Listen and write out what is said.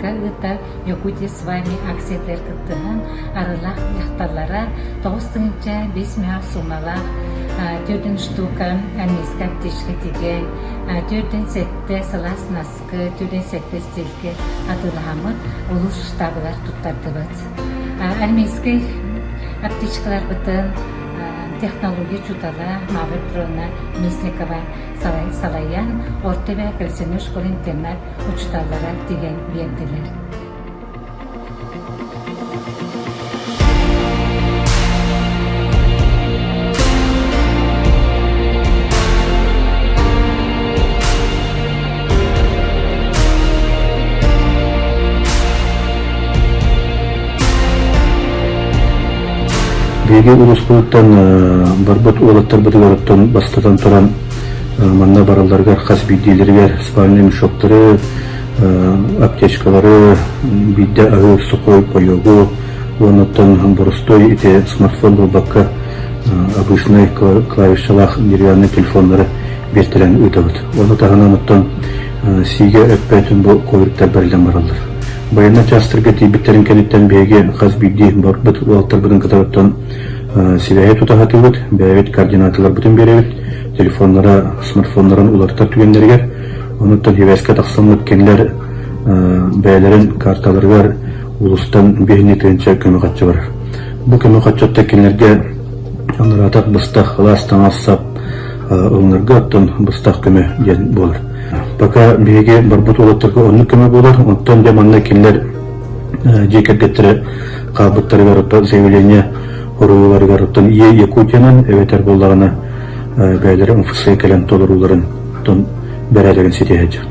республика ыытар Якутия с вами акциятыгар кыттыһан Арылах дьахталлара 9 5 мөһөх суумалаах 4 штука армейскай аптечка тигэн, 47 сылаас наскы, 47 стельки атыылаһаммыт улуус штабыгар туттардыбыт. Армейскай аптечкаларбытын технология учуутала Мавра Петровна Местникова салайан, Орто Эбэ коррекционнай школа-интернат учууталлара тигэн биэрдилэр. Биһиги улууспутуттан барбыт уолаттарбытыгар оттон бастатан туран манна баралларыгар хас биирдиилэригэр спальный мешоктары, аптечкалары, биирдэ аһыыр сухой паёгу уонна оттон боростуой ити смартфон буолбакка обычный клавишалаах деревянный телефоннары биэртэлээн ыытабыт. Ону таһынан оттон сиигэ өппөөтүн бу ковриктар бэриллэн бараллар. Байыаннай чаастарга тиийбиттэрин кэнниттэн биһиги хас биирдии барбыт уолаттарбытын кытары оттон сибээһи тута сатыыбыт, бэйэбит координаталарбытын биэрэбит, телефоннара, смартфоннарын уларытар түгэннэригэр. Онуттан сибээскэ тахсаммыт кинилэр бэйэлэрин карталарыгар улуустан биһини тыһыынча көмө харчы барар. Бу көмө харчыттан кинилэргэ анараатах быстах алаас таҥас-сап ылынарга оттон быстах көмө диэн буолар. Пока биһиги барбыт уолаттарга оннук көмө буолар, оттон дьэ манна кинилэр дьиэ кэргэттэрэ хаалбыттарыгар оттон заявление хоруйуларыгар оттон Е Якутиянан эбэтэр буоллаҕына бэйэлэрэ МФС кэлэн толорууларын оттон бэрээдэгин ситиһэ.